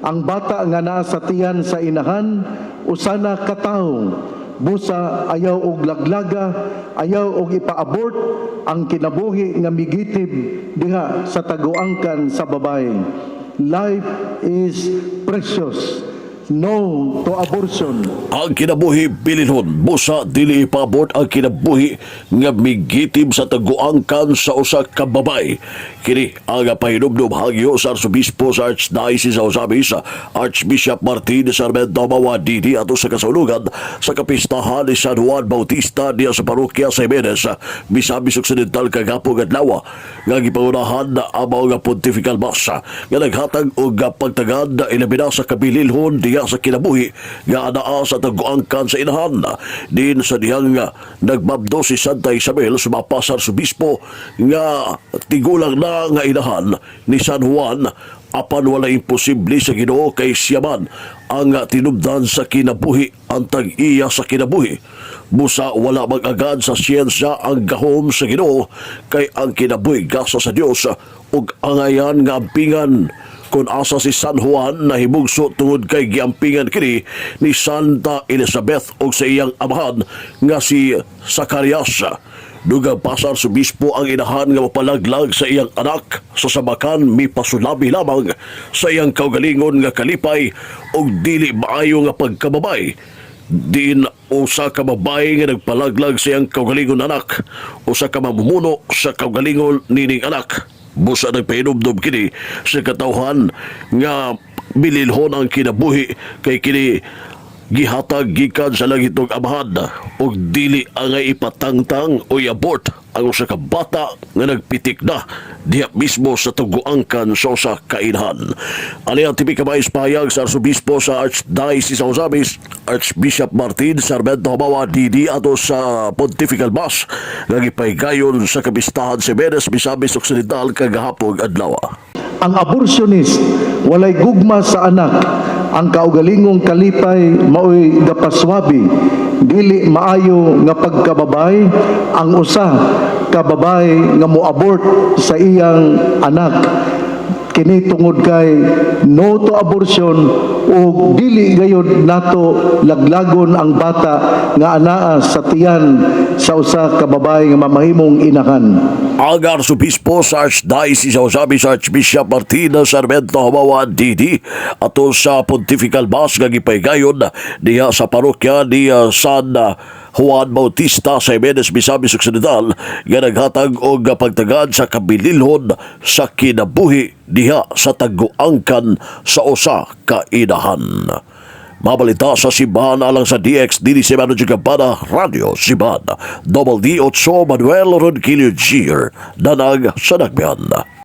Ang bata nga naa sa tiyan sa inahan, usa na ka tawo. Busa ayaw og laglaga, ayaw og ipa-abort ang kinabuhi nga migitib diha sa taguangkan sa babae. Life is precious. No to abortion. Ang kinabuhi bilinhon, busa dili ipa-abort ang kinabuhi nga migitib sa taguangkan sa usa ka babay. Kini ang pahinumdum hangyo sa Arsobispo sa Archdiocese sa Ozamiz, Archbishop Martin Sarmiento Mawa DD, ato sa kasaulugan sa kapistahan ni San Juan Bautista diya sa parokya sa Jimenez, Misamis Occidental kagahapong adlaw, nga gipangunahan na ang nga Pontifical Mass nga naghatag og pagtagad ilabi na sa kabililhon diya sa kinabuhi nga anaa sa taguangkan sa inahan. Din sa dihang nagbabdo si Santa Isabel, sumapa sa Arsobispo nga tigulang na nga inahan ni San Juan, apan wala imposible sa Ginoo kay siya man ang tinubdan sa kinabuhi, ang tag-iya sa kinabuhi. Busa wala mag-agad sa siyensya ang gahom sa Ginoo kay ang kinabuhi gasa sa Dios ug angayan nga ampingan, kung asa si San Juan nahimugso tungod kay giampingan kini ni Santa Elizabeth ug sa iyang amahan nga si Zacarias. Dugang pa sa Arsobispo, ang inahan nga mapalaglag sa iyang anak sa samakan mipasulabi lamang sa iyang kaugalingon nga kalipay ug dili maayo nga pagkababay. Diin usa ka babae nga nagpalaglag sa iyang kaugalingon anak, usa ka mamumuno sa kaugalingon nining anak. Busa nagpahinumdum kini sa katawhan nga bililhon ang kinabuhi kay kini gihatag gikan sa langitong Amahan ug dili angay ipatangtang o i-abort ang usa ka bata nga nagpitik na diha mismo sa tuguangkan sa usa ka inahan. Ali ang TV Kamais pahayag sa Arsobispo sa Archdiocese sa Ozamiz, Archbishop Martin Sarmiento Habawa DD, ato sa Pontifical Mass nga gipaygayon sa kapistahan sa Jimenez, Misamis Occidental kagahapong adlaw. Ang abortionist walay gugma sa anak. Ang kaugalingong kalipay maoy gapaswabi. Dili maayo nga pagkababay ang usa ka babae nga mo-abort sa iyang anak. Kini tungod kay no to abortion ug dili gayud nato laglagon ang bata nga anaa sa tiyan sa usa ka babae nga mamahimong inahan. Ang Arsobispo sa Archdiocese sa Ozamiz, Archbishop Martina Sarmiento Habawa DD, ato sa Pontifical Mass nga gipaygayon diha sa parokya ni San Juan Bautista sa Jimenez, Misamis Occidental, nga naghatag og pagtagad sa kabililhon sa kinabuhi diha sa taguangkan sa usa ka inahan. Mabalita sa simbahan alang sa DX Dini si Mano Gabana, Radyo Simbahan. Double D 8 Manuel Ronquillo Jr. Danag sa Nagbihan.